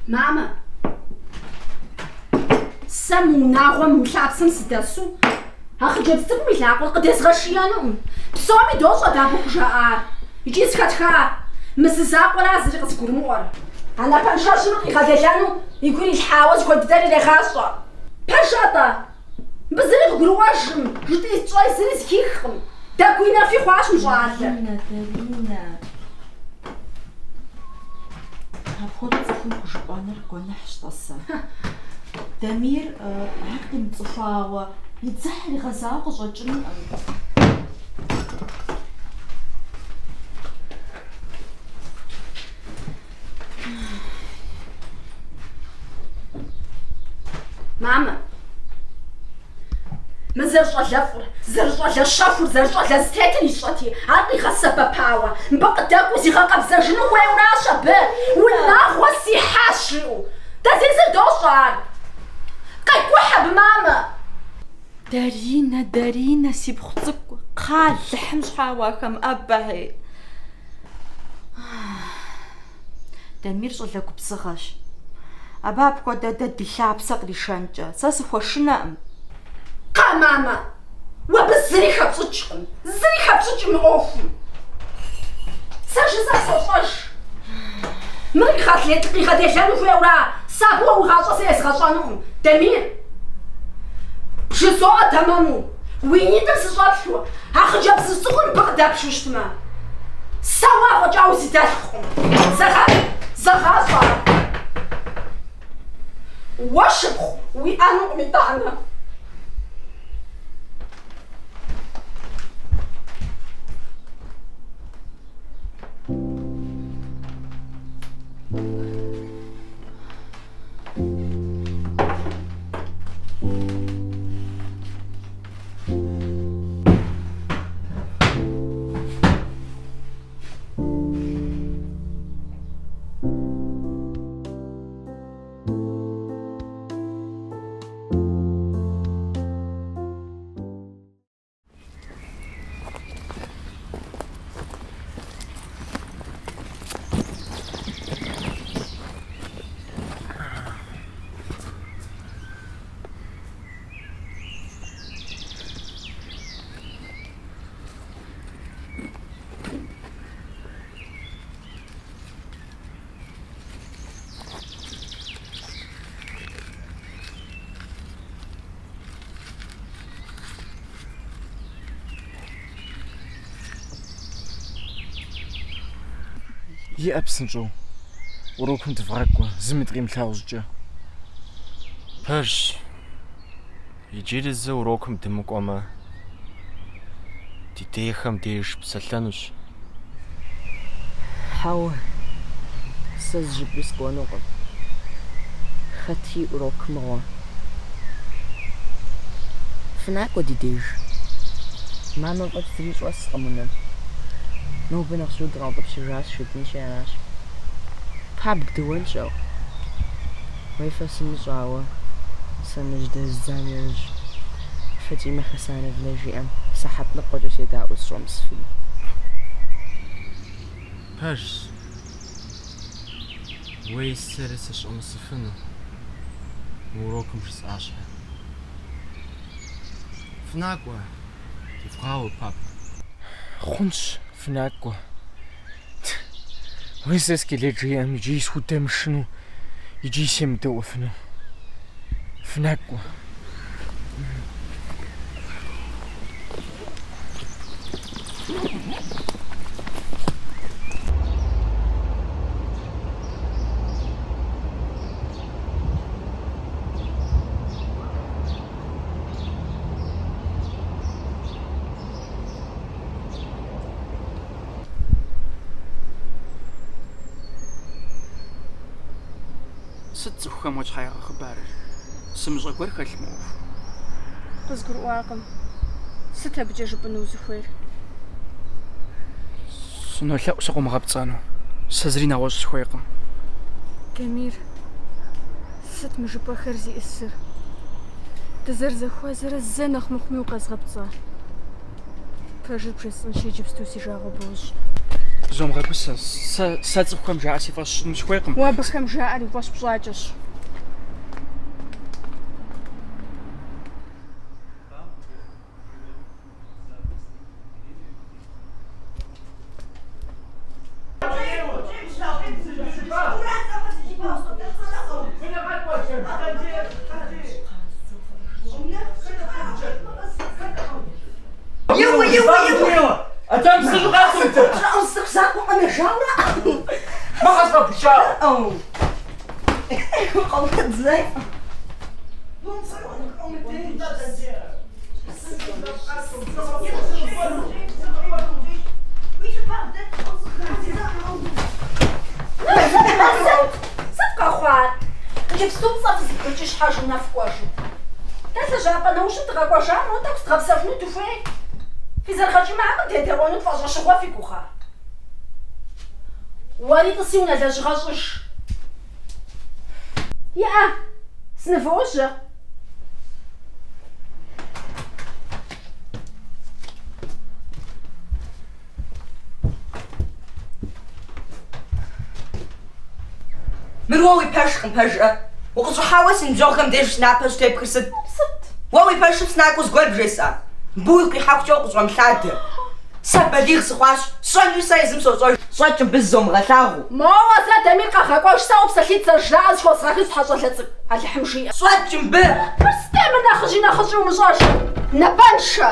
Мамэ, сэ мы унагъуэм, мы лъапсэм сыдэсу а хъыджэбз цӏыкӏум и лъакъуэр къыдезгъэшиенукъым. Псоми дощӏэ дэ абы хужаӏар икӏи зыхэтхар. Мы зы закъуэра зыри къызыгурымыӏуэр. А напэншэжьыр къигъэделэну и гур илъхьауэ зыхуей дыдэр ирегъащӏэ. Пэжкъэ-тӏэ? Мыбы зыри къыгурыӏуэжкъым, жытӏи тщӏэи зыри зыхихкъым. Дэгуи нэфи хъуащ мы щӏалэр. Даринэ, Даринэ. Апхуэдэу цӏыхум хужыпӏэныр гуэныхьщ, тӏасэ. Дамир ар къимыцӏыхуауэ, и дзыхь иригъэзауэ къыщӏэкӏынкъым. Мамэ, мы зэрыщӏалэфӏыр, зэрыщӏалэ щэхур, зэрыщӏалэ зытетыр ищӏэти, ар къигъэсэбэпауэ, мыбы къыдэкӏуэу зигъэкъэбзэжыну хуейуэращ абы. Унагъуэ сихьащ, жиӏэу. Дэ зезыр дощӏэ ар. Къекӏухь абы, мамэ! Даринэ, Даринэ, си пхъу цӏыкӏу, кхъа, Алыхьым щхьа уахэмыӏэбэхьи. Дамир щӏалэ губзыгъэщ. Абы апхуэдэ дэ ди лъапсэ къришэнкӏэ, сэ сыхуэшынэкъым. Кхъа, мамэ, уэ абы зыри хэпщӏыкӏкъым, зыри хэпщӏыкӏым мы ӏуэхум. Сэ жысӏэр сощӏэж. Мыр къигъэделэну хуейуэра, сэ абы уэ уи гъащӏэ сэ езгъэщӏэнукъым. Дамир, бжызоӏэ тэмэму. Уи нитӏым сыщӏэплъу, а хъыджэбзыжь цӏыкӏур мыбы къыдэпшу щытмэ, сэ уэ афӏэкӏа узидэлъхукъым. Зэгъащӏэ ар. Уэ шыпхъу уиӏэнукъым итӏанэ. Иӏэ псынщӏэу, урокым дывгъакӏуэ, зыми дыкъимылъагъу щӏыкӏэ. Пэжщ, иджыри зы урокым дымыкӏуэмэ, ди дейхэм деж псэлъэнущ. Хьэуэ, сэ зы щӏыпӏи сыкӏуэнукъым. Хэт и урок мыгъуэ? Фынакӏуэ ди деж. Мамэ фӏэкӏ зыри щӏэскъым унэм. Нобэ нэхъ жьыуэ дыкъаутӏыпщыжащ жытӏэнщи аращ. Пабг дыуэнщ ау. Уей фэ сымыщӏэ, ауэ сэ мы жьэдэздзам иужь Фатимэ Хасановнэ жиӏэм сыхьэт ныкъуэкӏэ седаӏуэу сыщӏэмысыфыну. Пэжщ. Уей сэри сыщӏэмысыфыну мы урокым жысӏа щхьэ. Фынакӏуэ, дывгъауэ пабг. Хъунщ, фынакӏуэ. Уей сэ скелет жиӏэм иджыи схудэмышыну, иджыи семыдэӏуэфыну. Фынакӏуэ. Сыт цӏыхухэм уэ щхьа ягъэхъыбарыр? Сымыщӏэ гуэр хэлъ мы ӏуэхум? Къызгурыӏуакъым. Сыт абыкӏэ жыпӏэну узыхуейр? Сынолъэӏу сыкъыумыгъэпцӏэну. Сэ зыри нэгъуэщӏ сыхуейкъым. Дамир, сыт мы жыпӏэхэр зиӏысыр? Дызэрызэхуэзэрэ зэ нэхъ мыхъуми укъэзгъэпцӏа? Пэжыр бжесӏэнщи, иджыпсту си жагъуэ бощӏ. Зомыгъэгусэ, сэ сэ цӏыхухэм жаӏэр си фӏэщ сщӏыну сыхуейкъым. Уэ абыхэм жаӏэр уи фӏэщ пщӏакӏэщ. Сыт къэхъуар? Иджыпсту пцӏэ фызэбгрыкӏи щхьэж унэ фыкӏуэжу. Дэ лэжьапӏэ нэужьым дыкъэкӏуэжа, моуэ тӏэкӏу зыдгъэпсэхуну дыхуей. Фи зэрыгъэкӏий макъым дедэӏуэну тфӏэщӏэщыгъуэ фи гугъэ. Уэри тӏыси унэ лэжьыгъэ щӏыж. Иӏэ, сынывожьэ. Мыр уэ уи пэшкъым, пэжӏэ? Укъыщӏыхьауэ си ныбжьэгъухэм деж си напэр щӏытепхыр сыт? Сыт? Уэ уи пэшым сынакӏуэу зыгуэр бжесӏа? Мыбы уигу къихьэхукӏэ укъыщӏэмылъадэ. Сэ балигъ сыхъуащ, сщӏэнури сэ езым сощӏэж. Щӏэкӏ мыбы зызомыгъэлъагъуу. Моуэ зэ Дамир къэгъэкӏуэж, сэ уэ псалъитӏ зэрыжраӏэр зэхозгъэхынщ, тхьэ щӏалэ цӏыкӏу, Алыхьым жиӏэ. Щӏэкӏ мыбы! Мыр сыт мыр нэхъыжьи нэхъыщӏи умыщӏэж, напэншэ!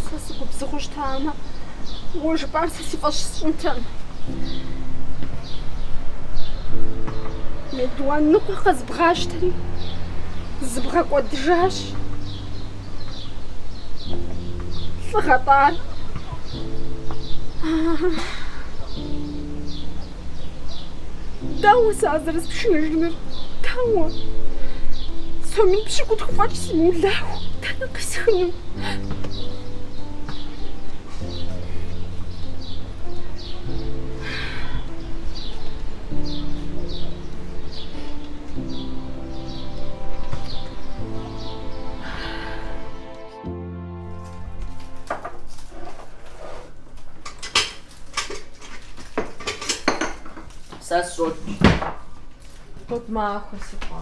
Сэ сыгубзыгъэу щытамэ, уэ жыпӏар сэ си фӏэщ сщӏынтэкъым. Мелуан ныкъуэ къэзбгъащтэри, зыбгъэкӏуэдыжащ. Лӏыгъэ-тӏэ ар. Дауэ сэ ар зэрыспшыныжынур? Дауэ? Сом мин пщыкӏутху фӏэкӏ симыулахуэу дэнэ къисхыну? Сэ сщӏокӏ. Гъуэгу махуэ, си къуэ.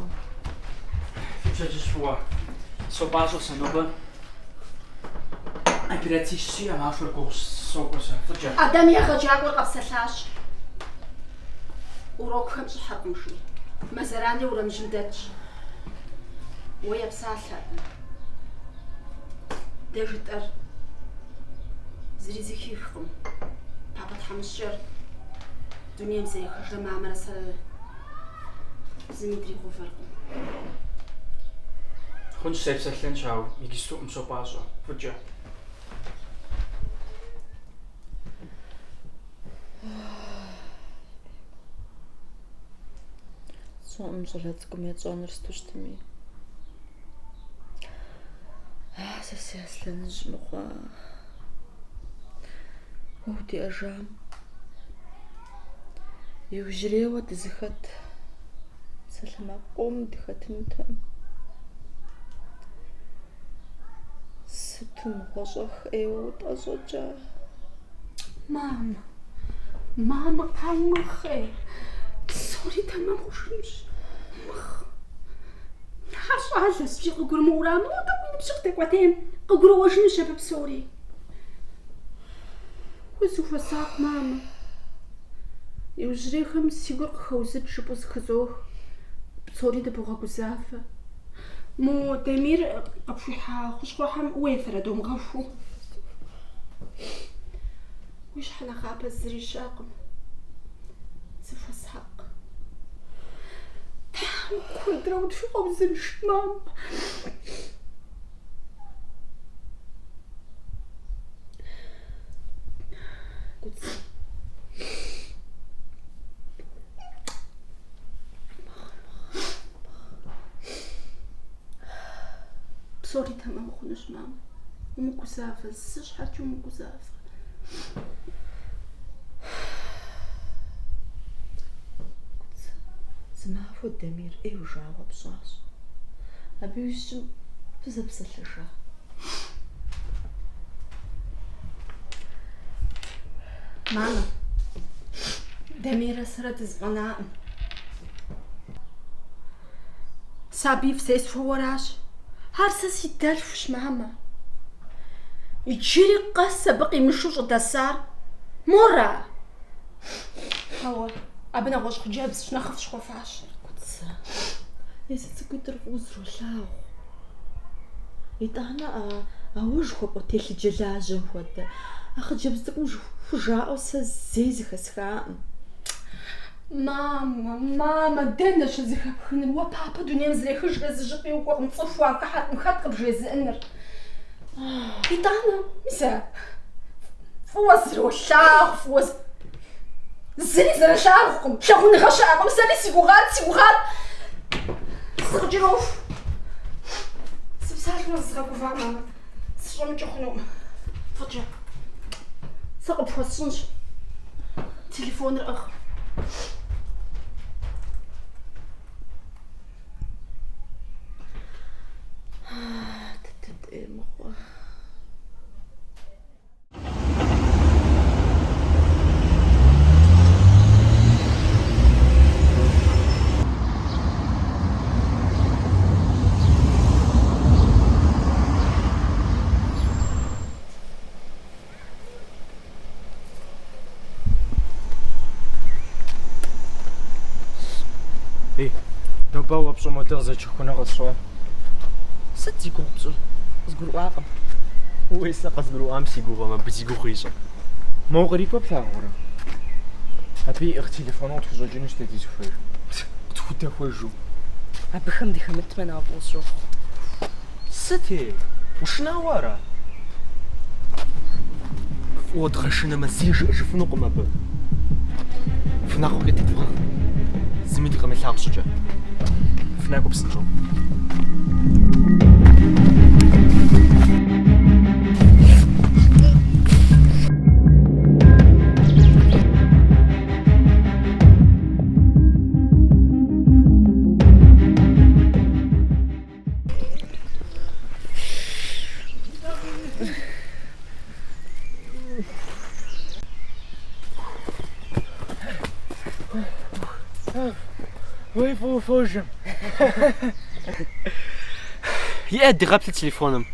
Фи пщэдджыжь фӏыуэ. Сопӏащӏэ сэ нобэ. Операцищ сиӏэ, махуэр гугъущ, сокӏуэ сэ, фӏыкӏэ. Ӏэдэм егъэджакӏуэр къэпсэлъащ. Урокхэм щӏыхьэркъым, жи. Мэзэранри уэрамыжьым дэтщ. Уэ епсалъэ абы. Дэ жытӏэр зыри зэхихкъым. Папэ тхьэмыщкӏэр дунейм зэрехыжрэ мамэрэ сэрэ зыми дригъувэркъым. Хъунщ, сепсэлъэнщ, ауэ иджыстукъым сопӏащӏэ, фӏыкӏэ. Сщӏэкъым щӏалэ цӏыкӏум етщӏэнур сыту щытми. Сэ си Аслъэныжь мыгъуэ. Уэ удиӏэжам. Иужьрейуэ дызыхэт псалъэмакъ къомым дыхэтынутэкъым. Сыту мыгъуэ щӏэх ӏейуэ утӏэщӏэкӏа? Мамэ, мамэ, кхъа умыгъей. Псори тэмэм хъужынущ. Умыгъ. Ар щӏалэщ, зыри къыгурымыӏуэу, моуэ тӏэкӏу и ныбжьыр къыдэкӏуэтейм, къыгурыӏуэжынущ абы псори. Уэ зыхуэсакъ, мамэ. Иужьрейхэм си гур къыхэузыкӏ жыпӏэу зыхызох. Псори дыбогъэгузавэ. Мо Дамир къыпхуихьа хущхъуэхэм уефэрэ домыгъэхуу? Уи щхьэ нэхъапэ зыри щыӏэкъым. Зыхуэсакъ. Тхьэм куэдрэ утхуигъэузыншэ, мамэ. Кӏуцэ. Псори тэмэм хъунущ, мамэ. Умыгузавэ, зы щхьэкӏи умыгузавэ. Кӏуцэ, зымахуэ Дамир ӏейуэ жагъуэ пщӏащ. Абы иужькӏэ фызэпсэлъэжа? Мамэ, Дамирэ сэрэ дызэфӏэнаӏым. Сэ абы ифӏ зесхуэу аращ. Ар сэ си дэлъхущ, мамэ. Иджыри къэс абы къимышу щӏыдэсар мора? Хьэуэ, абы нэгъуэщӏ хъыджэбзщ, нэхъыфӏщ хуэфащэр. Кӏуцэ, езы цӏыкӏуитӏыр фӏыуэ зэролъагъу. Итӏанэ а уэ жыхуэпӏэ телъыджэлажьэм хуэдэ, а хъыджэбз цӏыкӏум хужаӏэу сэ зэи зэхэсхаӏым. Мамэ, мамэ, дэнэ щызэхэпхыныр? Уэ папэ дунейм зэрехыжрэ зы щӏыпӏи укӏуэкъым, цӏыху уахыхьэркъым, хэт къыбжезыӏэныр? Итӏанэ, мис а фӏыуэ зэролъагъу, фӏыуэ зыри зэрылъагъукъым, лъагъуныгъэ щыӏэкъым, сэри си гугъат, си гугъат. Сыкъыкӏэроху. Сыпсалъэмэ зызгъэгува, мамэ. Сыщӏэмыкӏыу хъунукъым. Фӏыкӏэ. Сэ къыпхуэсщӏынщ. Телефоныр ӏыгъ. Дыдыд ӏей мыгъуэ. Ей, нобэ уэ пщӏы модэ къызэрытщэхунур къэсщӏа? Сыт зи гугъу пщӏыр? Къызгурыӏуакъым. Уей, сэ къызгурыӏуам си гугъэм абы зи гугъу ищӏыр. Мо кърикӏуэ плъагъурэ? Абы иӏыгъ телефоным къытхущӏэкӏынущ дэ дызыхуейр. Къытхудэхуэжу. Абыхэм дыхэмытмэ нэхъыфӏу къысщохъу. Сыт ей? Ушынауэ ара? Фӏыуэ дгъэшынэмэ, зыри жиӏэжыфынукъым абы. Фынакӏуэ къитыдвгъэх. Зыми дыкъамылъагъу щӏыкӏэ. Фынакӏуэ псынщӏэу. Уей, фӏыуэ фожэм. Иӏэ, дыгъэплъыт телефоным.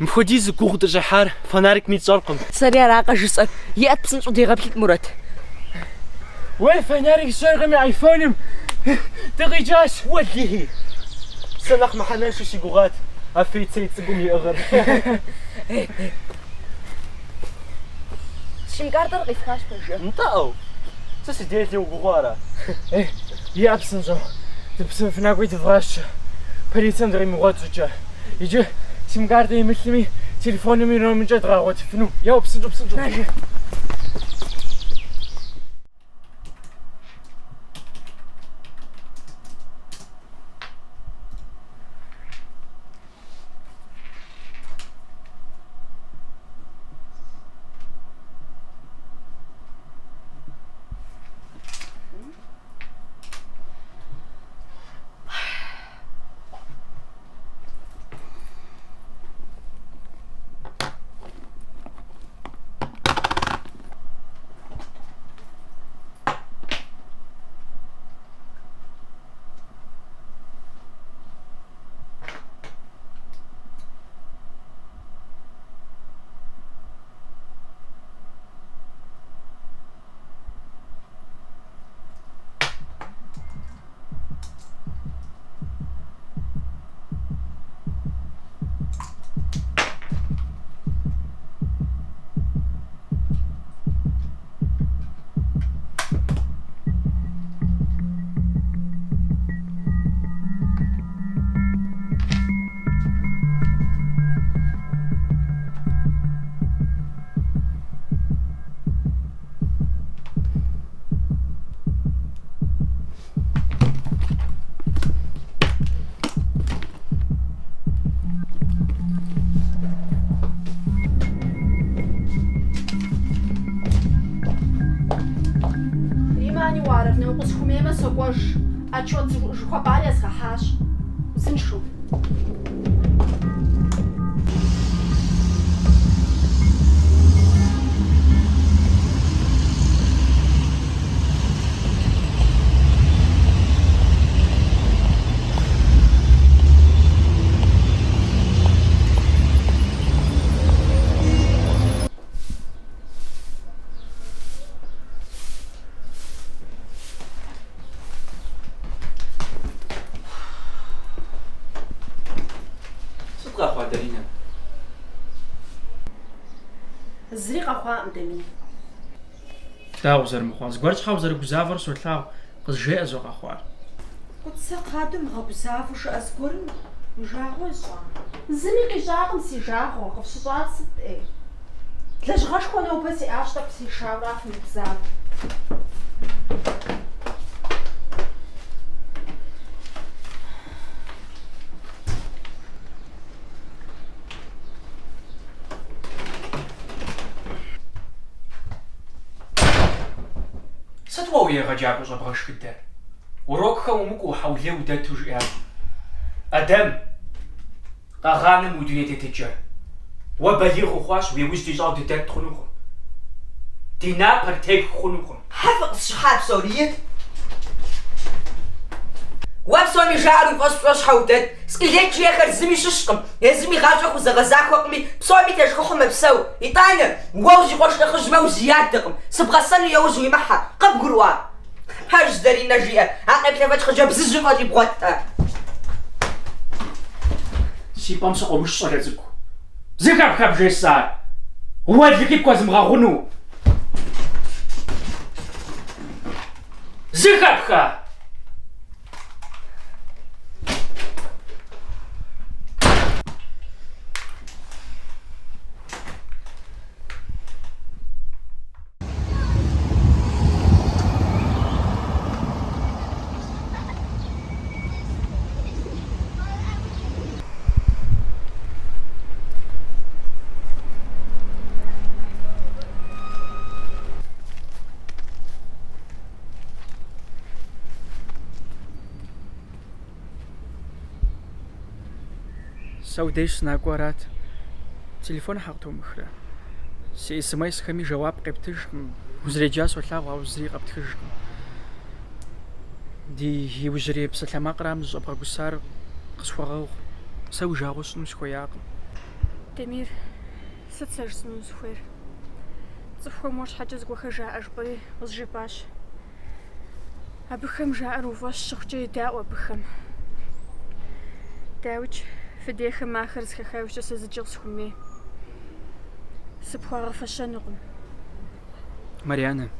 Мыпхуэдизу гугъу дыщӏехьар фонарикми тщӏэркъым. Сэри аракъэ жысӏэр. Иӏэт псынщӏэу дегъэплъыт, Мурэт. Уей, фонарик сщӏэркъыми, айфоным дыкъикӏащ. Уэлэхьи, сэ нэхъ мыхьэнэншэу си гугъат а фейцей цӏыкӏум иӏыгъыр. Сим-картэр къифхащ, пэжкъэ? Нтӏэ, ӏэу, сэ си делэ угугъэу ара? Ей, иӏэ псынщӏэу, дыпсы фынакӏуи дывгъащэ, полицэм дыкъимыгъуэт щӏыкӏэ. Иджы сим-картэ имылъми, телефоным и номеркӏэ дгъэгъуэтыфыну. Еуэ, псынщӏэу, псынщӏэу. Ануаровнэ, укъысхуэмеймэ, сокӏуэж. Отчет жыхуэпӏар езгъэхьащ. Узыншэу. Сыт къэхъуа, Даринэ? Зыри къэхъуакъым, Дамир. Дауэ зэрымыхъуа? Зыгуэр щхьэ узэрыгузавэр солъагъу, къызжеӏэ зо къэхъуар. Куцэ кхъа, думыгъэгузавэу жыӏэ, зыгуэрым уи жагъуэ ищӏа? Зыми къищӏакъым си жагъуэ, къыфщыщӏар сыт ӏей? Лэжьыгъэшхуэ нобэ сиӏащ, тӏэкӏу сешауэра фымыгузавэ. Сыт уэ уи егъэджакӏуэ щӏэбгъэшхыдэр? Урокхэм умыкӏуэу хьэулей удэту жиӏащ. Адэм, къэгъанэ мы уи дуней тетыкӏэр. Уэ балигъ ухъуащ, уи ужь дищӏауэ дыдэт хъунукъым. Ди напэр тепх хъунукъым. Хьэ фыкъысщыхьа псори? Уэ псоми жаӏэр уи фӏэщ пщӏыуэ щхьэ удэт? Скелет жиӏэхэр зыми щыщкъым, езым и гъащӏэ хузэгъэзахуэкъыми, псоми тешхыхьу мэпсэу. Итӏанэ, уэ узикъуэш нэхъыжьмэ узиадэкъым, сыбгъэсэну яужь уимыхьэ, къыбгурыӏуа? Пэжщ Даринэ жиӏэр, а къеплъэфэкӏ хъыджэбзыжьым фӏэкӏ бгъуэткъэ. Си пӏэм сыкъыумыш, щӏалэ цӏыкӏу. Зэхэпха бжесӏар? Уэлэхьи пхуэзмыгъэгъуну! Зэхэпха? Сэ уи деж сынакӏуэу арат. Телефон хьэ къытомыхрэ? Си смс-хэми жэуап къептыжкъым. Узэреджа солъагъу, ауэ зыри къэптхыжкъым. Ди иужьрей псалъэмакърам зыщӏэбгъэгусар къысхуэгъэгъу. Сэ уи жагъуэ сщӏыну сыхуеякъым. Дамир, сыт сэ жысӏэну сыхуейр? Цӏыхухэм уэр щхьэкӏэ зыгуэрхэр жаӏэ жыпӏэри къызжепӏащ. Абыхэм жаӏэр уи фӏэщ щыхъукӏэ едаӏуэ абыхэм. Дауикӏ, фыдейхэм ахэр зэхаха иужькӏэ сэ зыкӏи къысхуэмей. Сыпхуагъэфэщэнукъым. Марьянэ,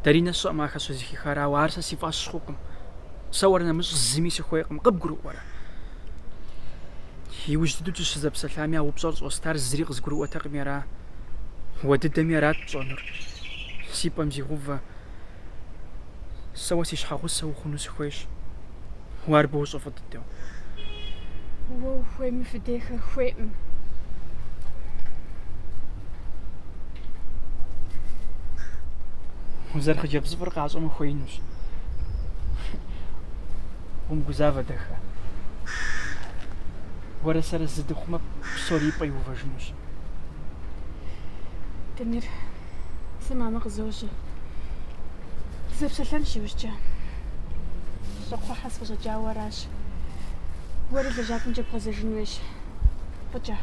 Даринэ сщӏэкъым ахэр щызэхихар, ауэ ар сэ си фӏэщ хъукъым. Сэ уэр нэмыщӏ зыми сыхуейкъым, къыбгурыӏуэрэ? Иужь дыдэу дыщызэпсэлъами а упщӏэр щӏостар зыри къызгурыӏуэтэкъыми ара. Уэ дыдэми арат пщӏэнур. Си пӏэм зигъувэ. Сэ уэ си щхьэгъусэ ухъуну сыхуейщ. Уэ ар бощӏэ фӏы дыдэу. Уэ ухуейми фыдейхэр хуейкъым. Узэрыхъыджэбзыфӏыр къащӏэмэ хуеинущ. Умыгузавэ, дахэ. Уэрэ сэрэ зы дыхъумэ, псори и пӏэ иувэжынущ. Дамир, сэ мамэ къызожьэ. Дызэпсэлъэнщ иужькӏэ. Щӏакхъуэхьэ сыкъыщӏэкӏауэ аращ. Уэри лэжьапӏэмкӏэ бгъэзэжын хуейщ. Фӏыкӏэ.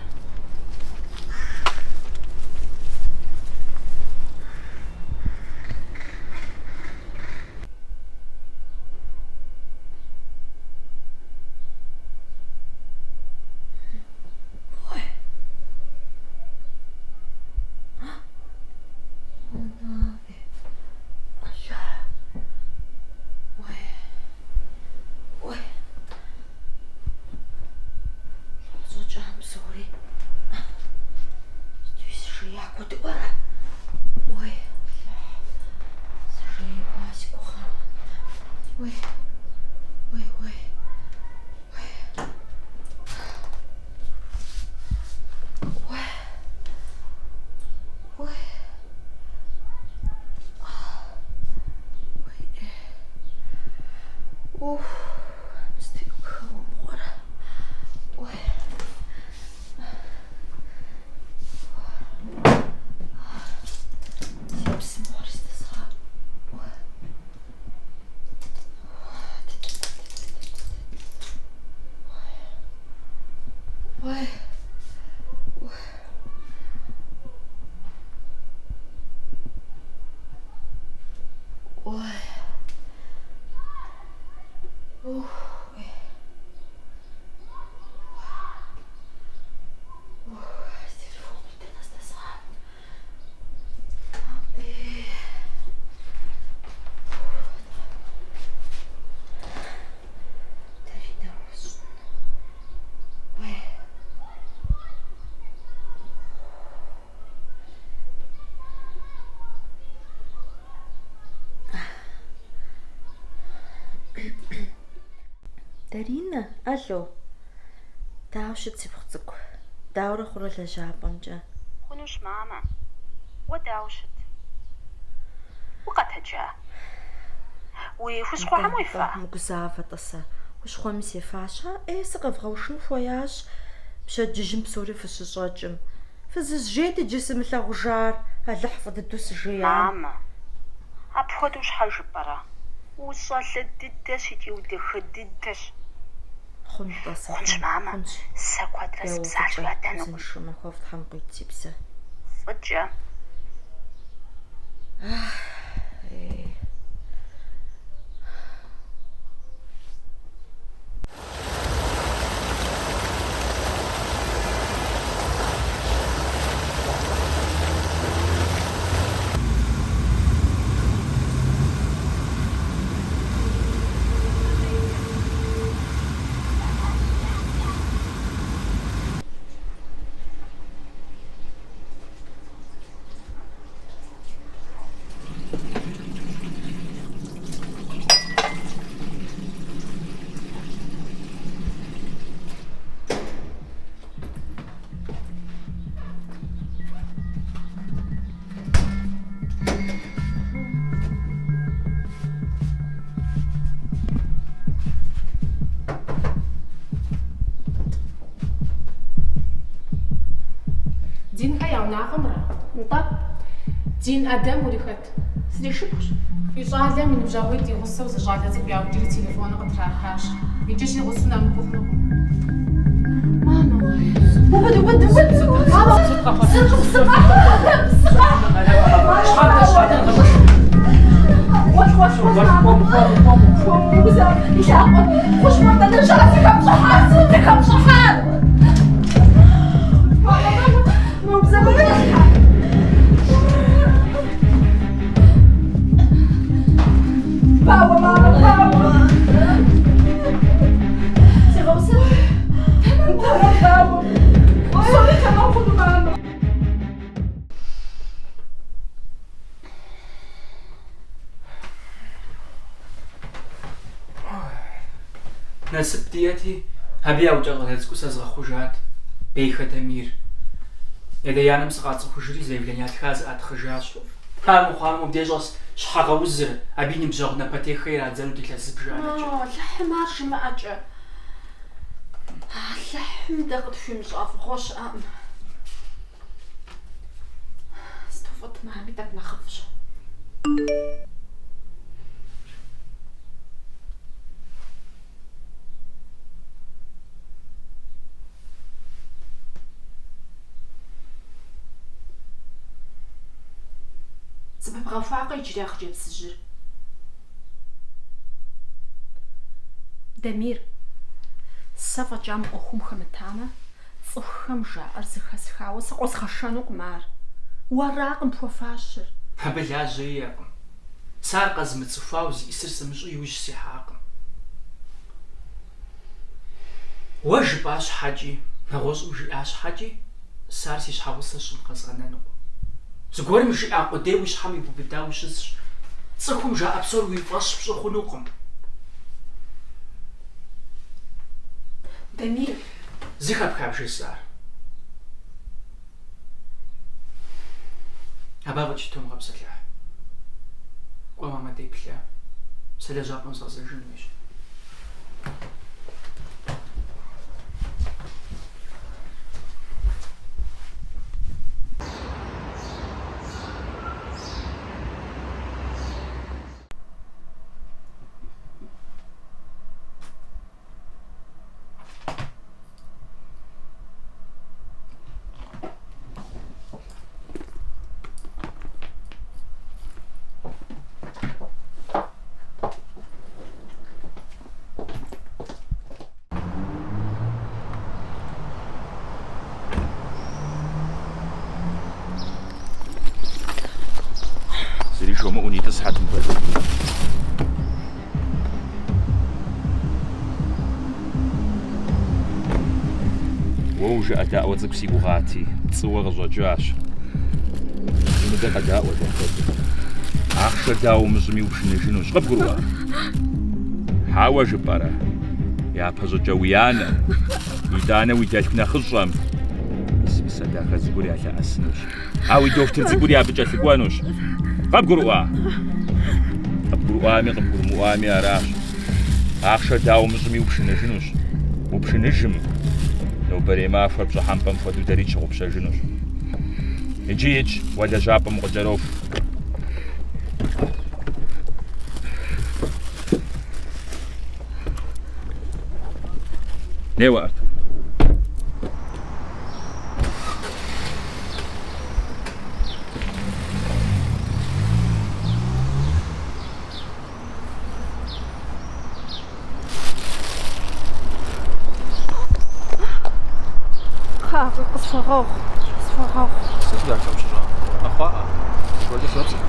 Ух, сыту къыхэуэ мыгъуэрэ. Ой. Си псы мыгъуэр здэзгъа. Ой. Ой. Ой. Ух. Ух, телефоныр дэнэ здэзгъа? Даринэ хуэсщӏын. Ой. Даринэ, алло. Дауэ щыт, сипхъу цӏыкӏу? Дауэрэ хъурэ лэжьапӏэмкӏэ? Хъунущ, мамэ. Уэ дауэ ущыт? Укъэтэджа? Уи хущхъуэхэм уефа? Умыгузавэ, тӏасэ. Хущхъуэми сефащ. А, ӏей, сыкъэвгъэушын хуеящ пщэдджыжьым псори фыщыщӏэкӏым. Фызыжь жейт иджы сымылъагъужар, Алыхь фӏы дыдэу сыжеям. Мамэ, апхуэдэу щхьэ жыпӏэрэ? Ущӏалэ дыдэщ икӏи удахэ дыдэщ. Хъун, тӏасэ, Хъунщ, хъун, мамэ, хъунщ. сэ куэдрэ Еуэ, сыпсалъэу фӏыкӏэ, ядэнукъым. узыншэу махуэфӏ Тхьэм къуит, си псэ. Фӏыкӏэ. Ах, ей. Динхэ я унагъуэмрэ? Нтӏэ. Дин Адэм урихэт? Сришыпхъущ. Фи щӏалэм и ныбжьэгъуитӏ и гъусэу зы щӏалэ цӏыкӏу яукӏри телефоныр къытрахащ. Иджы си гъусэу нэмыкӏуэу хъунукъым. Мамэ, убыд, убыд, убыд! Мамэ, псы, псы къэхь! Псы къэхь! Гъуэлъ, гъуэлъ, гъуэлъ, мамэ. Хуэмыузэ, и лъакъуэр хущхъуэр дэнэ щыӏэ зыхэпщӏыхьар? Сыт зыхэпщӏыхьар? Мамэ, мамэ, мыубзэ, Бауэ, мамэ, бауэ. Сигъэусэ. Тэмэм, тэмэм, бауэ. Псори тэмэм хъуну, мамэ. Насып диӏэти, абы яукӏа щӏалэ цӏыкӏур сэ згъэхъужат, Бейхэ Дамир. И адэ-анэм сыкъацӏыхужри, заявление ятха зэӏатхъыжащ. Ар мыхъуамэ, мыбдеж щӏэс щхьэгъэузыр, абы и ныбжьэгъу напэтеххэр ирадзэнут илъэс зыбжанэкӏэ. Алыхьым ар жимыӏэкӏэ. Алыхьым дэ къытхуимыщӏа фӏыгъуэ щыӏэкъым. Сыту фӏыт, мами тӏэкӏу нэхъыфӏщ. Зэпыбгъэхуакъэ иджыри а хъыджэбзыжьыр? Дамир, сэ фӏэкӏа мы ӏуэхум хэмытамэ, Цӏыхухэм жаӏэр зэхэсхауэ сэ къозгъэшэнукъым ар. Уэракъым пхуэфащэр. Абы лажьэ иӏэкъым. Сэ ар къэзмыцӏыхуауэ зиӏысыр сымыщӏэу иужь сихьакъым. Уэ жыпӏа щхьэкӏи, нэгъуэщӏым жиӏа щхьэкӏи, сэ ар си щхьэгъусэ сщӏын къэзгъэнэнукъым. Зыгуэрым жиӏа къудей уи щхьэм ибубыдауэ ущысщ. Цӏыхум жаӏэ псор уи фӏэщ пщӏы хъунукъым. Дамир. Зэхэпха бжесӏар? Абы афӏэкӏ тумыгъэпсэлъыхь. Кӏуэ мамэ деплъэ. Сэ лэжьапӏэм згъэзэжын хуейщ. Зыри жомыӏэу нитӏысхьэт мыбы. Уэ ужыӏэдаӏуэ цӏыкӏу си гугъати, пцӏыуэ къыщӏэкӏащ. Мыдэ къэдаӏуэ, дахэ цӏыкӏу. Ахъшэр дауэ умыщӏми упшыныжынущ, къыбгурыӏуа? Хьэуэ жыпӏэрэ? Япэщӏыкӏэ уи анэм, итӏанэ уи дэлъху нэхъыщӏэм. Мис мы сэ дахэ цӏыкӏур ялъэӏэсынущ. А уи дохутыр цӏыкӏури абы кӏэлъыкӏуэнущ. Къыбгурыӏуа? Къыбгурыӏуами къыбгурымыӏуами аращ. Ахъшэр дауэ умыщӏми упшыныжынущ. Упшыныжым, нобэрей махуэр пщӏыхьэмпӏэм хуэдэу дэри тщыгъупщэжынущ. Иджы икӏ, уэ лэжьапӏэм укъыкӏэроху. Неуэ, Артур. Кхъыӏэ, къысхуэгъэгъу, къысхуэгъэгъу. Сыт дахэ къыпщыщӏар? Къэхъуаӏэ? Зыгуэркӏэ сызэпсэлъа?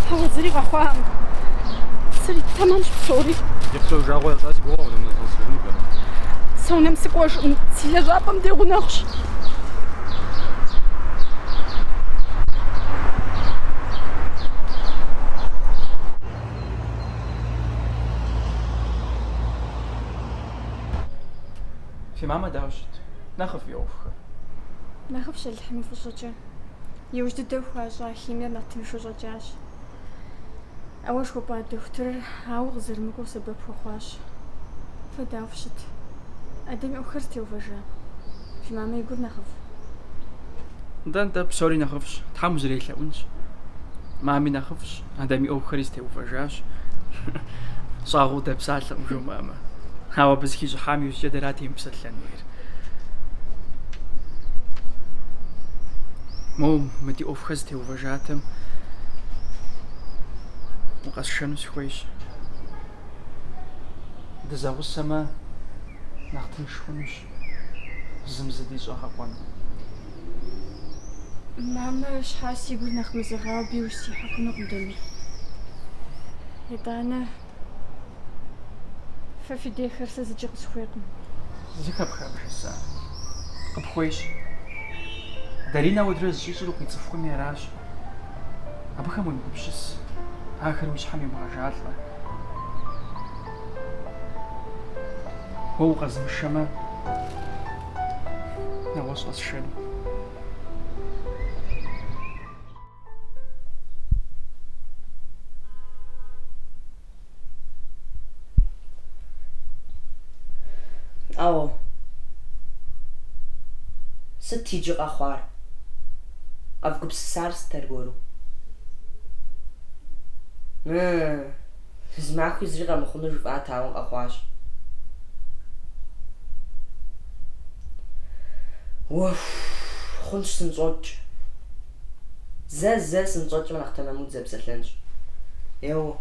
Хьэуэ, зыри къэхъуакъым. Зыри тэмэмщ псори. Икъукӏэ уи жагъуэ ящӏа си гугъэ унэм унэзгъэсыжыну пӏэрэ? Сэ унэм сыкӏуэжкъым, си лэжьапӏэм дей гъунэгъущ. Фи мамэ дауэ щыт? Нэхъыфӏ и ӏуэхухэр? Нэхъыфӏщ Алыхьым и фӏыщӏэкӏэ. Иужь дыдэу хуащӏа химиер нэхъ тыншу щӏэкӏащ. Ауэ жыхуэпӏа дохутырыр ауэ къызэрымыкӏуэу сэбэп хуэхъуащ. Фэ дауэ фыщыт? Адэм и ӏуэхухэр зэтеувэжа? Фи мамэ и гур нэхъыфӏ? Нтӏэ, нтӏэ, псори нэхъыфӏщ. Тхьэм узэрелъэӏунщ. Мами нэхъыфӏщ, адэм и ӏуэхухэри зэтеувэжащ. Щӏагъуэу дэпсалъэкъым жумыӏэмэ. Ауэ абы зыхищӏыхьам иужькӏэ дэра темыпсэлъэн хуейр. Моуэ мы ди ӏуэхухэр зэтеувэжатэм укъэсшэну сыхуейщ. Дызэгъусэмэ, нэхъ тынш хъунущ зым зы дищӏэгъэкъуэну. Мамэ щхьа си гур нэхъ мызэгъауэ абы иужь сихьэ хъунукъым, Дамир. Итӏанэ фэ фи дейхэр сэ зыкӏи къысхуейкъым. Зэхэпха бжесӏар? Къыпхуейщ. Даринэ ауэдурэ зыщӏищӏыр укъицӏыхукъыми аращ. Абыхэм уемыгупсыс, ахэр уи щхьэм йомыгъэжалӏэ. Уэ укъэзмышэмэ, нэгъуэщӏ къэсшэну. Ӏэу, сыт иджы къэхъуар? Къэвгупсысар сыт аргуэру? Зы махуи зыри къэмыхъуну жыфӏат, ауэ къэхъуащ. Уэху, хъунщ, сыныщӏокӏ. Зэ, зэ, сыныщӏэкӏмэ нэхъ тэмэму дызэпсэлъэнщ. Еуэ.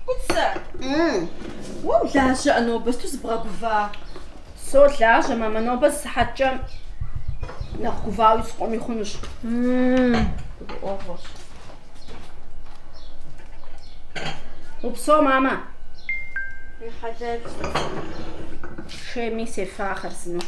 Куцэ! Уэ улажьэӏэ нобэ, сыту зыбгъэгува? Солажьэ, мамэ, нобэ зы сыхьэткӏэ нэхъ гувауи сыкӏуэми хъунущ. Гурыӏуэгъуэщ. Упсэу, мамэ. Уи хьэлэлщ. Шейми сефа хъарзынэу.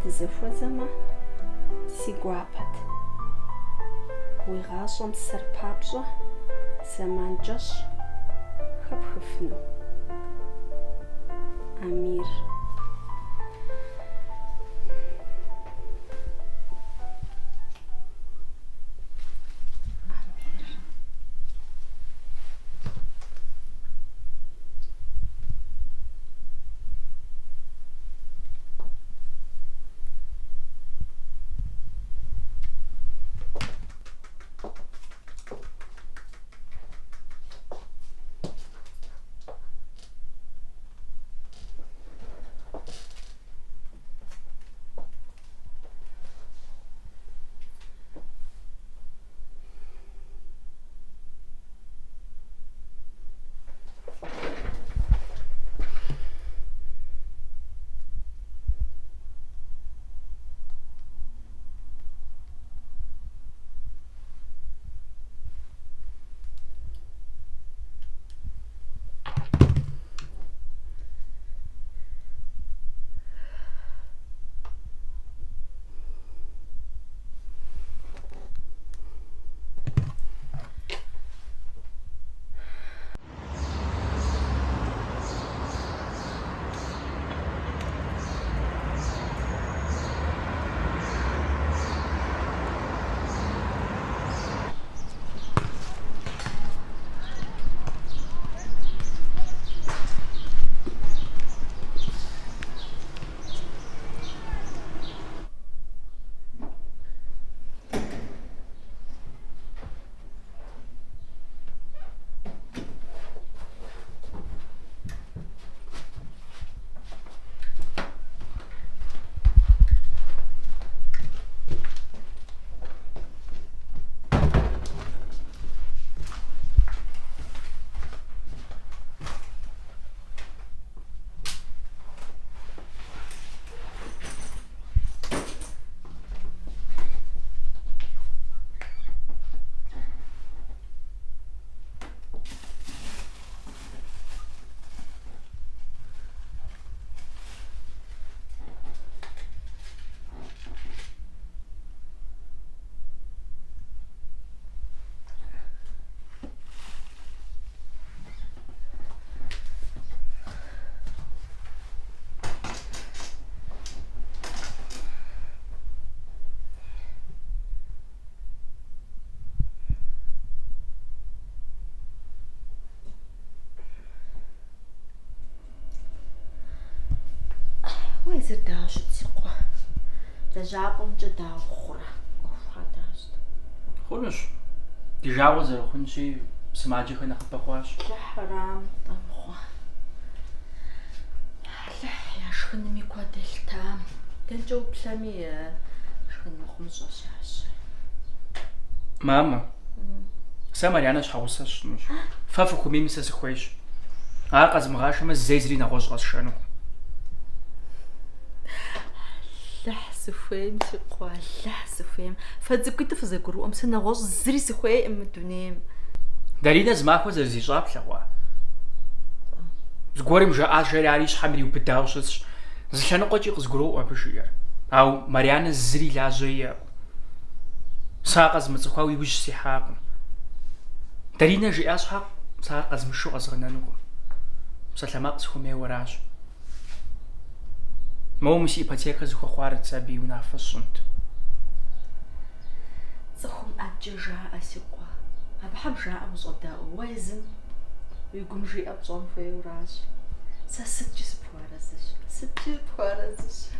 Дызэхуэзэмэ, си гуапэт. Уи гъащӏэм сэр папщӏэ зэман кӏэщӏ хэпхыфыну. Амир. Уэ езыр дауэ щыт, си къуэ? Лэжьапӏэмкӏэ дауэ хъурэ? ӏуэхухэр дауэ щыт? Хъунущ. Ди жагъуэ зэрыхъунщи, сымаджэхэр нэхъыбэ хъуащ. Алыхьрам, тӏэмыхъуэ. Алыхь, я шхынми куэд елъытам. Дэнкӏэ уплъэми, шхын мыхъумыщӏэщ ящэр. Мамэ, сэ Марьянэ щхьэгъусэ сщӏынущ. Фэ фыхуэмейми сэ сыхуейщ. Ар къэзмыгъашэмэ, зэи зыри нэгъуэщӏ къэсшэнукъым. Алыхь, сыхуейм, си къуэ, Алыхь, сыхуейм. Фэ цӏыкӏуитӏу фызэгурыӏуэм, сэ нэгъуэщӏ зыри сыхуейкъым мы дунейм. Даринэ зымахуэ зэрызищӏа плъэгъуа? Зыгуэрым жаӏащ жери ар и щхьэм ириубыдауэ щысщ. Зы лъэныкъуэкӏи къызгуроӏуэ абы жиӏэр. Ауэ Марьянэ зыри лажьэ иӏэкъым. Сэ ар къэзмыцӏыхуауэ иужь сихьакъым. Даринэ жиӏа щхьэ, сэ ар къэзмышэу къэзгъэнэнукъым. Псалъэмакъ сыхуэмейуэ аращ. Моуэ мы си ипотекэр зыхуэхъуар сэ абы и унафэ сщӏынт. Цӏыхум ӏэджэ жаӏэ, си къуэ. Абыхэм жаӏэм ущӏэдэӏу. Уэ езым уи гум жиӏэр пщӏэн хуейуэращ. Сэ сыткӏи сыпхуэарэзыщ. Сыткӏи сыпхуэарэзыщ.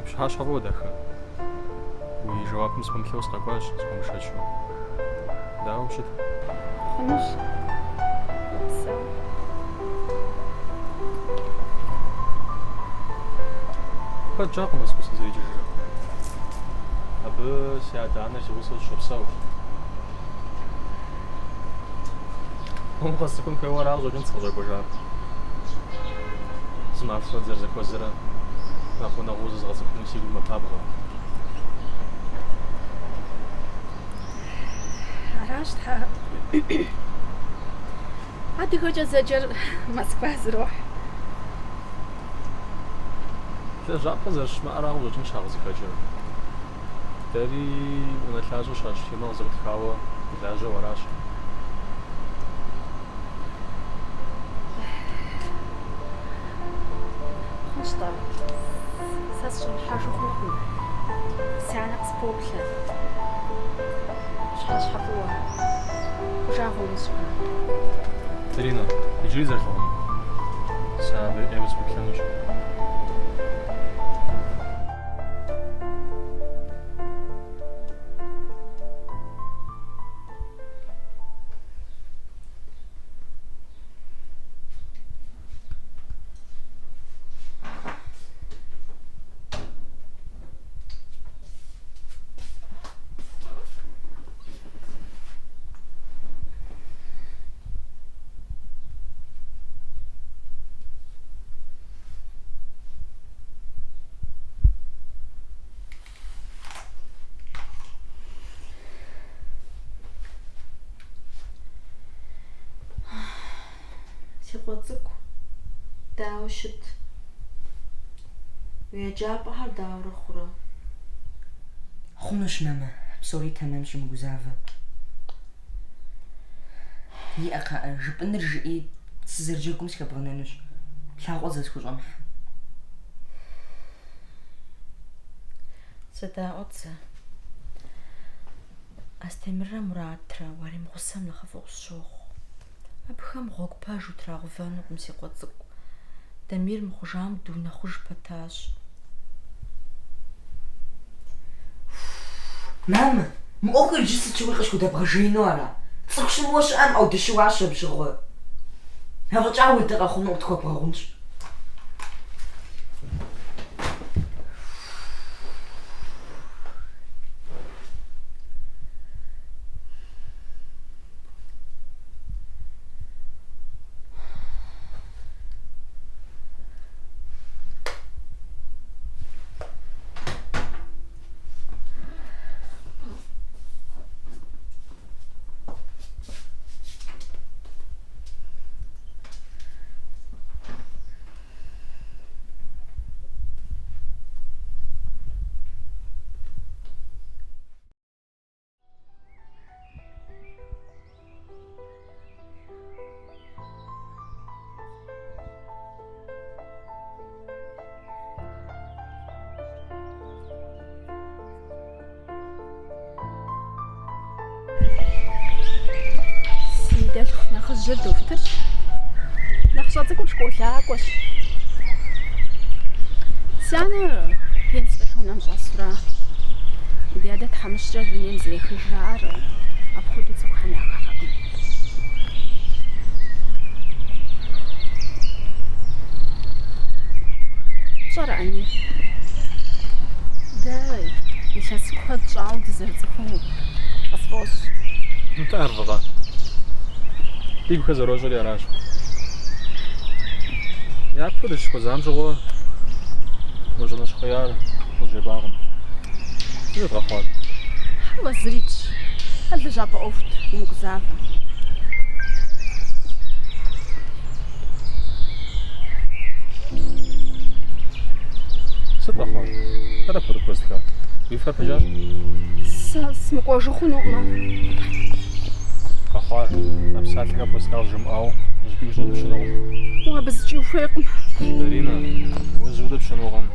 Пщыхьэщхьэ фӏыуэ, дахэ. Уи жэуапым сыпэмыплъэу сыкъэкӏуащ, схуэмышэчу. Дауэ ущыт? Хъунущ. Упсэу. Куэд щӏакъым Мэзкуу сызэрикӏыжрэ. Абы си адэ-анэр си гъусэу сыщопсэу. Уэ укъэсцӏыхун хуейуэ ара къыщӏэкӏынт сыкъыщӏэкӏуэжар. Зы махуэ дызэрызэхуэзэрэ Нэхъ гъунэгъуу зэзгъэцӏыхуну си гур мэпабгъэ. Аращ, тхьэ. Адыгэкӏэ зэджэр Москва зэрохь. Лэжьапӏэ зэрыщымыӏэра къыщӏэкӏынщ ар къызыхэкӏыр. Дэри унэлъащӏэ щащӏ фирмэ къызэӏутхауэ дылажьэу аращ. Хъунщ-тӏэ, сэ сыщӏэмыхьэжу хъунукъым. Си анэ къыспоплъэ. Пщыхьэщхьэ фӏыуэ. Жагъуэ умыщӏ. Даринэ, иджыри зэрылъагъун? Сэ абы ӏейуэ сыпэплъэнущ. Си къуэ цӏыкӏу, дауэ щыт? Уи еджапӏэхэр дауэрэ хъурэ? Хъунущ, мамэ, псори тэмэмщ, умыгузавэ. Иӏэ, кхъыӏэ, жыпӏэнур жыӏи, сызэрыджэгум сыхэбгъэнэнущ. Плъагъукъэ зэрысхущӏэмыхьэр. Сыдаӏуэт зэ. Астемыррэ Муратрэ уаримыгъусэм нэхъыфӏу къысщохъу. Абыхэм гъуэгу пэж утрагъэувэнукъым, си къуэ цӏыкӏу. Дамир мыхъужам дунэхъуж пэтащ. Мамэ, мы ӏуэхур иджы сыт щыгъуи къысхудэбгъэжеину ара? Цӏыху щымыуэ щыӏэкъым, ауэ дыщыуащ абы щыгъуэ. Афӏэкӏа апхуэдэ къэхъуну къытхуэбгъэгъунщ. Си дэлъху нэхъыжьыр дохутырщ. Нэхъыщӏэ цӏыкӏур школакӏуэщ. Си анэр пенсэ къихьу унэм щӏэсура. Ди адэ тхьэмыщкӏэр дунейм зэрехыжрэ ар апхуэдэу цӏыхухэм яхыхьэкъым. Пщӏэрэ, Амир? Дэ илъэс куэд щӏауэ дызэрыцӏыхуу къысфӏощӏ. Нтӏэ, ар фӏыкъэ? Дигухэр зэрощӏэри аращ. Япэу дыщыхуэзам щыгъуэ ущӏэнэщхъеяр къызжепӏакъым. Сыт къэхъуар? Хьэуэ, зырикӏщ. Ар лэжьапӏэ ӏуэхут, умыгузавэ. Сыт къэхъуар? Хэт апхуэдэ пхуэзытхар? Уи фэр пыкӏащ? Сэ сымыкӏуэжу хъунукъым. Къэхъуар, а псалъэхэр пхуэзытхар къызжумыӏауэ, зыщӏыпӏи узутӏыпщынукъым. Уэ абы зыкӏи ухуейкъым. Даринэ, узутӏыпщынукъым.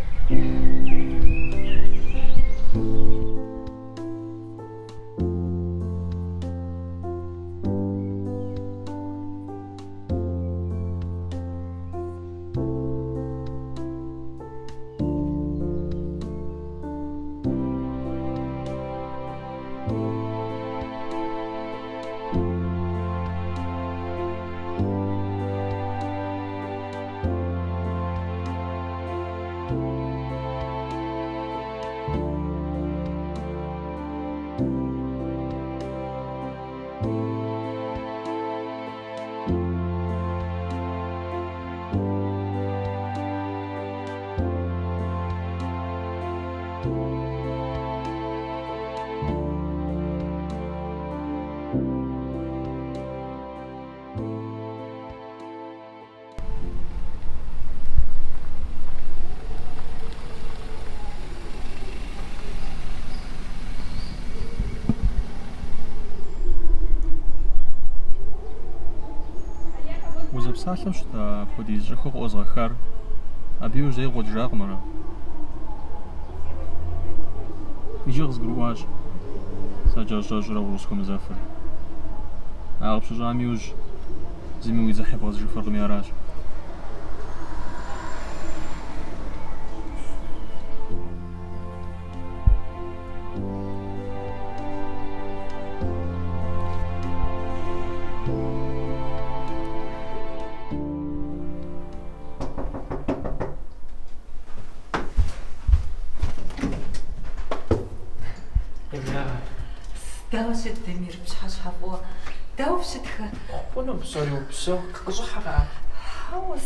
псалъэу щыта апхуэдиз щӏыхуэ къыӏуозгъэхар? Абы иужь зэи къыуэтыжакъым ара? Иджы къызгурыӏуащ сэ кӏэщӏ-кӏэщӏурэ ущӏысхуэмызэфыр. А къыпщыщӏам иужь зыми уи дзыхь ебгъэзыжыфыркъыми аращ. Дауэ щыт, Дамир, пщыхьэщхьэфӏуэ? Дауэ фыщытхэ? Хъуну псори упсэу, къыщӏыхьэ кхъыӏэ. Хьэуэ,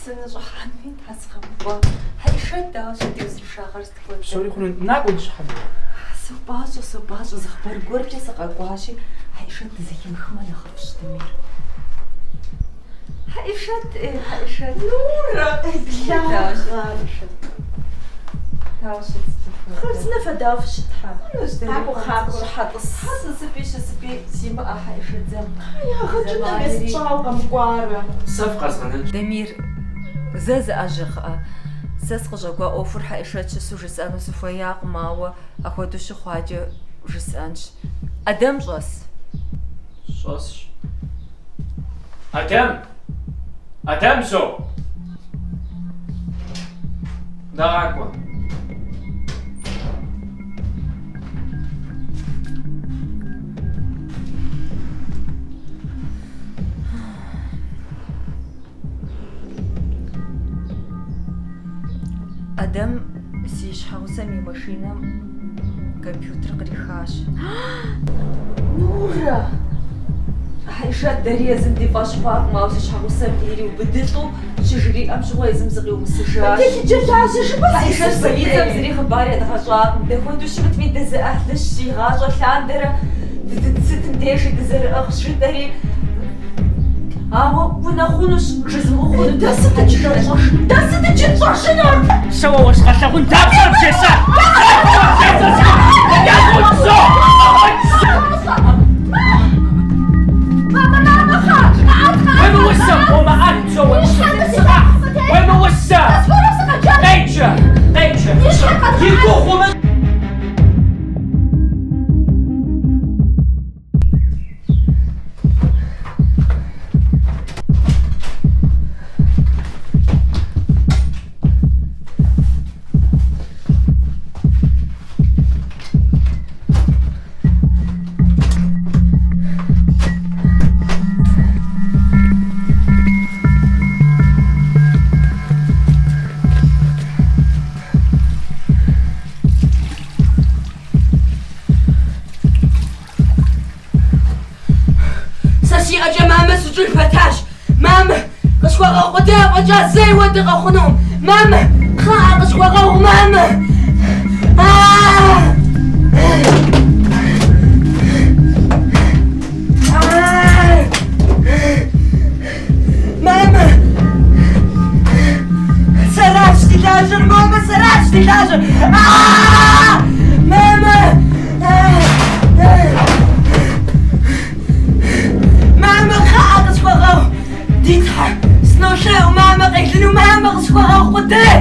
сыныщӏыхьэнуи тхьэ сыкъэмыкӏуа. Хьэӏишэт, дауэ щыт и узыншагъэр сыт хуэдэ? Псори хъуну, накӏуэ ныщӏыхьэ. Сопӏащӏэ, сопӏащӏэ, зы хъыбар гуэркӏэ сыкъэкӏуащи, Хьэӏишэт дызэхимыхмэ нэхъыфӏщ, Дамир. Хьэӏишэт, эй, Хьэӏишэт. Нурэ, къеблагъэ. Хьэӏишэт. Дауэ щыт сыт хуэдэ? Хъарзынэ фэ дауэ фыщыт, хьэ? Хъунущ, дэри Къакӏуэ, къакӏуэ. Щӏыхьэ тӏыс. Хьэ тӏысыпӏи щысыпӏи симыӏэ, Хьэӏишэт зэм. Ягъэ кӏынэм есщӏауэ къэмыкӏуарэ. Сэ фыкъэзгъэнэнщ. Дамир, зэ зыӏэжьэ кхъыӏэ. Сэ сыкъыщӏэкӏуа ӏуэхур Хьэӏишэт щысу жысӏэну сыхуеякъым, ауэ ахуэдэу щыхъуакӏэ жысӏэнщ. Ӏэдэм щӏэс? Щӏэсщ. Адэм! Адэм зо! Нэгъакӏуэ. Адэм си щхьэгъусэм и машинэм компьютер кърихащ. Нурэ! Хьэӏишэт дэри езым ди фӏэщ хъуакъым, ауэ си щхьэгъусэм ириубыдылӏэу щыжриӏэм щыгъуэ езым зыкъиумысыжащ. Телъыджэлажьэ жыпӏэ Хьэӏишэт полицэм зыри хъыбар едгъэщӏакъым. Дапхуэдэу щымытми дызэӏыхьлыщ, игъащӏэ лъандэрэ сытым дежи дызэрыӏыгъщ жытӏэри. Ауэ унэхъунущ жызмыӏэу хъуну. Дэ сыт иджы тщӏэжынур? Дэ сыт иджы тщӏэжынур? Сэ уэ уэзгъэлъагъун дапщэрэ бжесӏа? Уемыусэ, къомыӏэт, уемыусэ! Къеджэ, къеджэ! И гугъу умыщӏ! Сэ си ӏэкӏэ мамэ сукӏыж пэтащ. Мамэ, къысхуэгъэгъу къудей афӏэкӏа зэи уэ дыкъэхъунукъым. Мамэ, кхъыӏэ, къысхуэгъэгъу, мамэ! А! А! Мамэ! Сэращ зи лажьэр, мамэ, сэращ зи лажьэр! А! Мамэ! Мамэ, кхъыӏэ, къысхуэгъэгъу! Ди Тхьэ, сынолъэӏу, мамэ, къелыну, мамэ, къысхуэгъэгъу къудей!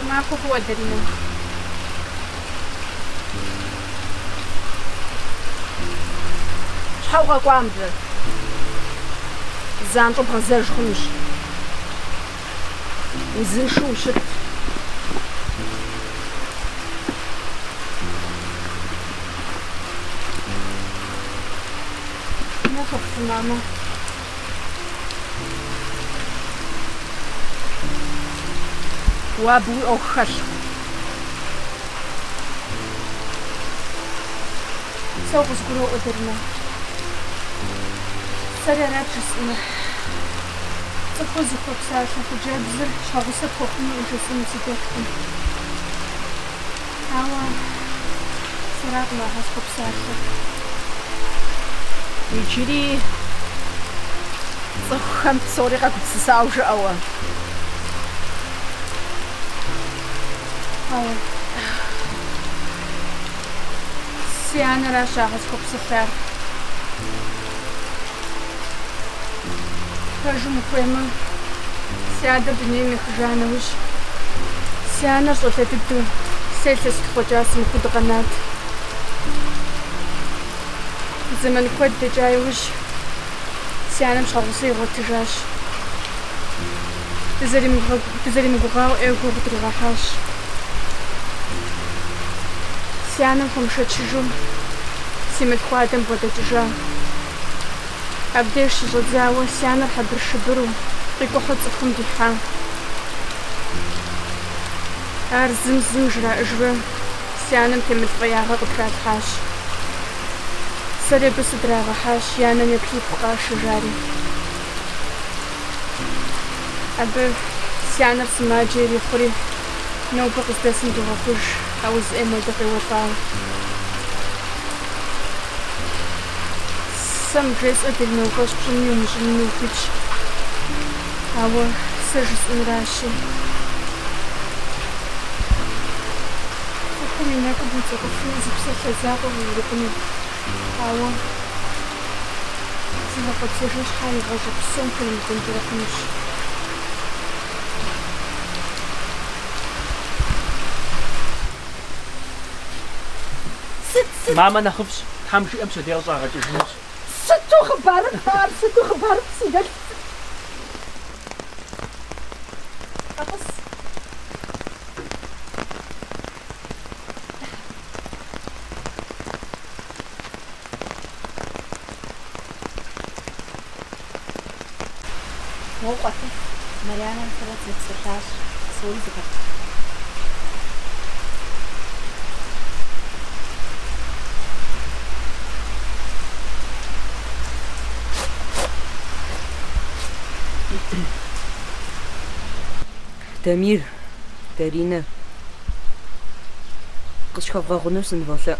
Махуэ фӏыуэ, Даринэ. Щхьэ укъэкӏуа мыбы? Занщӏэу бгъэзэж хъунущ. Узыншэу ущыт. Нэхъыфӏ, мамэ. Уэ абы уи ӏуэху хэлъкъым. Сэ укъызгуроӏуэ, Даринэ. Сэри арат жысӏэнур. Цӏыхур зыхуэпсалъэ хъыджэбзыр щхьэгъусэ пхуэхъуну жысӏэну си дэлъкъым. Ауэ сэракъым ахэр зыхуэпсалъэр. Иджыри цӏыхухэм псори къагупсысауэ жыӏэ уэ. Ауэ си анэращ ахэр зыхуэпсэлъар. Пэжым ухуеймэ, си адэр дунейм ехыжа нэужь, си анэр щӏалэ дыдэу, сэ илъэситху фӏэкӏа сымыхъуу дыкъэнат. Зэман куэд дэкӏа иужь, си анэм щхьэгъусэ игъуэтыжащ. Дызэримыгугъауэ ӏейуэ гугъу дригъэхьащ. Си анэм хуэмышэчыжу си мылъхуа адэм бгъэдэкӏыжа. Абдеж щыщӏэдзауэ си анэр хьэбыршыбыру, къикӏухьу цӏыхум дихьа. Ар зым зым жраӏэжурэ си анэм темылъ фӏеягъэ къытралъхьащ. Сэри абы сыдрагъэхьащ, и анэм еплъ ипхъу къашэ, жари. Абы си анэр сымаджэ ирихъури, нобэ къыздэсым догъэхъуж а уз ӏейм хуэдэ къеуэлӏауэ. Сэ мы бжесӏэр Даринэ уи фӏэщ пщӏынуми умыщӏынуми ухуитщ. Ауэ сэ жысӏэнуращи, цӏыхум и нэкӏум уицӏыхуфыну зы псалъэ закъуэ къыурикъуну. Ауэ зигъэкъэбзэжын щхьа и гъащӏэ псом хуримыкъункӏэрэ хъунущ. Сыт, сыт? Мамэ нэхъыфӏщ, Тхьэм жиӏэм пщэдей къыщӏагъэкӏыжынущ. Сыту хъыбарыфӏ ар, сыту хъыбарыфӏ, си дэлъху цӏыкӏу. Къэтӏыс. Уэ укъэтӏыс, Марьянэрэ сэрэ дызэпсэлъащ, псори зэхэт. Дамир, Даринэ, къысхуэвгъэгъуну сыныволъэӏу.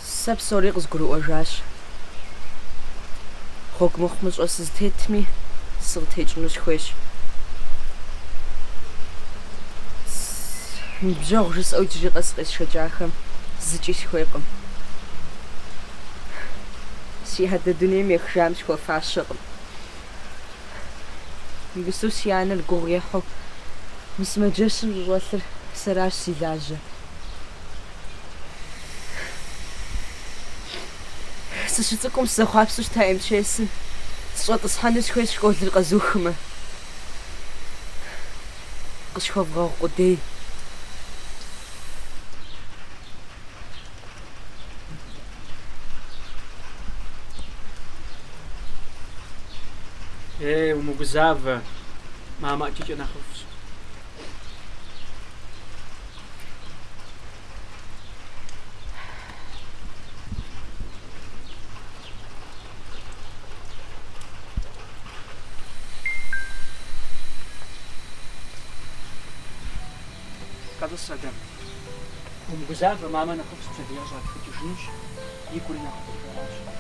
Сэ псори къызгурыӏуэжащ. Гъуэгу мыхъумыщӏэ сызытетми, сыкъытекӏыну сыхуейщ. Ныбжьэгъу жысӏэу иджыри къэс къесшэкӏахэм зыкӏи сыхуейкъым. Си адэ дунейм ехыжам схуэфащэкъым. Иджыпсту си анэр гугъу ехьу мы сымаджэщым щӏыщӏэлъыр сэращ зи лажьэр. Сыщыцӏыкӏум сызэхъуапсэу щыта МЧС-м сыщӏэтӏысхьэну сыхуейщ школыр къэзухмэ. Къысхуэвгъэгъу къудей. Ей, умыгузавэ, мамэ ӏэджэкӏэ нэхъыфӏщ. Къэтӏыс, Адэм. Умыгузавэ, мамэ нэхъыфӏщ, пщэдей къыщӏатхыкӏыжынущ, и гури нэхъыфӏу жаӏащ.